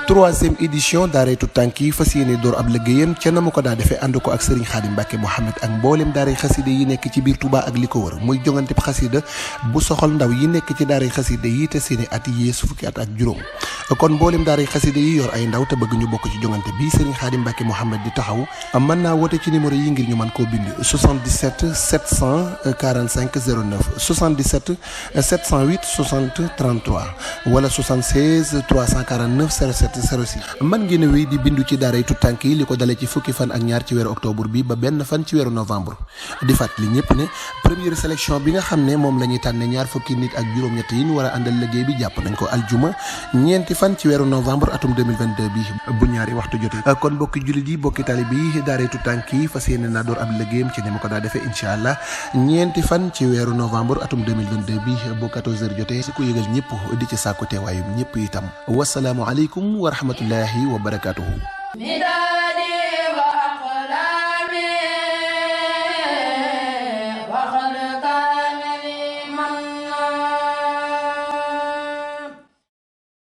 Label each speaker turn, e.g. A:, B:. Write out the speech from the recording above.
A: troisième édition daaray Tutank yi fas yéene door ab liggéeyam ca na mu ko daa defee ànd ko ak Serigne Khadim Mbacke Mohamed ak mboolem daaray xasida yi nekk ci biir Touba ak li ko wër muy jongante xasida bu soxal ndaw yi nekk ci daaray xasida yi te seeni at yi yeesu fukki at ak juróom kon mboolem daaray xasida yi yor ay ndaw te bëgg ñu bokk ci jongante bi Serigne Khadim Mbacke Mohamed di taxaw mën naa woote ci numéro yi ngir ñu mën koo bind 77 745 09 77 708 60 33 wala 76 349 07 06 man ngeen a wéy di bindu ci daaray Tutank yi li ko dalee ci fukki fan ak ñaar ci weeru octobre bi ba benn fan ci weeru novembre di fàttali ñëpp ne première sélection bi nga xam ne moom la ñuy tànne ñaar fukki nit ak juróom-ñett yi ñu war a àndal liggéey bi jàpp nañ ko aljuma ñeenti fan ci weeru novembre atum 2022 bi bu ñaari waxtu jotee kon bokki jullit yi bokki tali bi daaray Tutank yi fas yéene naa door ab liggéeyam ci ne ma ko daa defee incha allah ñeenti fan ci weeru novembre atum 2022 bi bu 14h jotee si ko yëgal ñëpp di ci sàkku teewaayum ñëpp itam wasalaamu aleykum wa rahmatullahi wa barakatuhu